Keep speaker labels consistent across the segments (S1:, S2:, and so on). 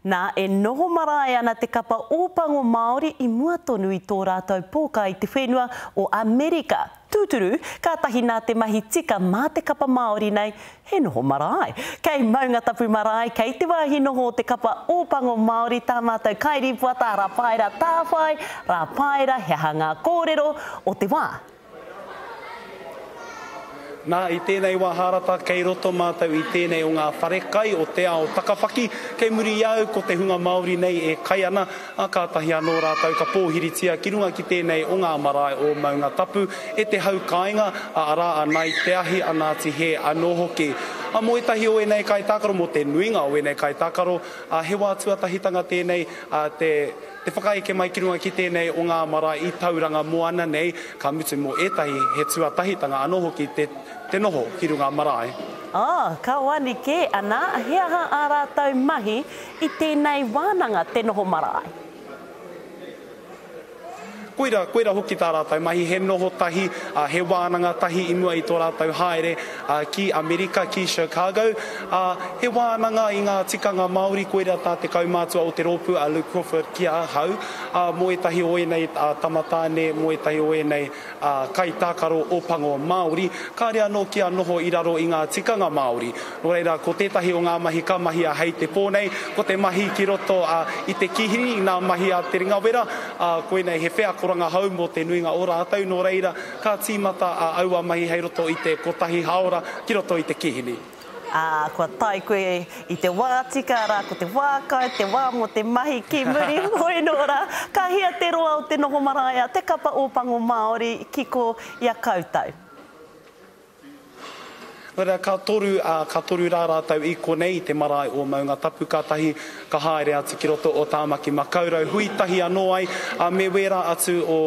S1: Nā, e noho marae ana te kapa Ōpango Māori i mua tonu i tō rātou pōkai i te whenua o Amerika. Tūturu, kātahi nā te mahi tika mā te kapa Māori nei he noho marae. Kei Maungatapu Marae, kei te wāhi noho o te kapa Ōpango Māori tā mātou kairīpoata a Rapaera Tāwhai, Rapaera, he aha ngā kōrero o te wā?
S2: Nā, i tēnei wā hārata kei roto mātou i tēnei o ngā wharekai o te ao takawhaki, kei muri i a au ko te hunga Māori nei e kai ana, ā, kātahi anō rātou ka pōhiritia ki runga ki tēnei o ngā marae o Maungatapu e te hau kāinga, ā, arā a Ngāi Te Ahi, a Ngāti Hē anō hoki. Ā, mō ētahi o ēnei kaitākaro, mō te nuinga o ēnei kaitākaro, ā, he wā tuatahitanga tēnei, ā, te. Te whakaeke mai ki runga ki tēnei o ngā marae i Tauranga moana nei, ka mutu mō ētahi he tuatahitanga anō hoki te te noho ki runga marae.
S1: Ā, ka wani kē, ana, he aha ā rātou mahi i tēnei wānanga te noho marae?
S2: Koira, koira hoki tā rātou mahi, he noho tahi, ā, he wānanga tahi i mua i tō rātou haere, ā, ki Amerika, ki Chicago, ā, he wānanga i ngā tikanga Māori, koira tā te kaumātua o te rōpū a Luke Crawford ki ahau, ā, mō ētahi o ēnei, ā, tama tāne, mō ētahi o ēnei, ā, kaitākaro Ōpango Māori, kāre anō kia noho i raro i ngā tikanga Māori. Nō reira, ko tētahi o ngā mahi ka mahia hei te pō nei, ko te mahi ki roto, ā, i te kīhini, i ngā mahi a te ringawera, ā, koinei he wheakoranga hou mō te nuinga o rātou, nō reira, ka tīmata a aua mahi hei roto i te kotahi haora ki roto i te kīhini.
S1: Ā, kua tae koe i te wā tika, arā, ko te wā kai, te wā mō te mahi ki muri, hoi nō rā, ka hia te roa o te noho marae a Te Kapa Ōpango Māori ki kō i a koutou.
S2: Nō reira, ka toru, ā, ka toru rā rātou i konei i te marae o Maungatapu, kātahi ka haere atu ki roto o Tāmaki Makaurau, hui tahi anō ai, ā, me wērā atu o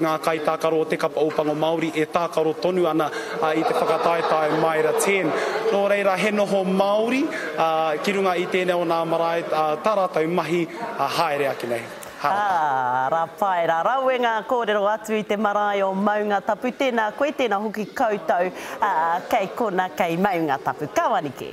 S2: ngā kaitākaro o te kapa Ōpango Māori e tākaro tonu ana, ā, i te whakataetae Maera Ten. Nō reira, he noho Māori, ā, ki runga i tēnei o nā marae, ā, tā rātou mahi, ā, haere ake nei. Harata.
S1: Ā, rapai, ra rawe ngā kōrero atu i te marae o Maungatapu, tēnā koe, tēnā hoki koutou, ā, kei kona, kei Maungatapu. Ka wani kē.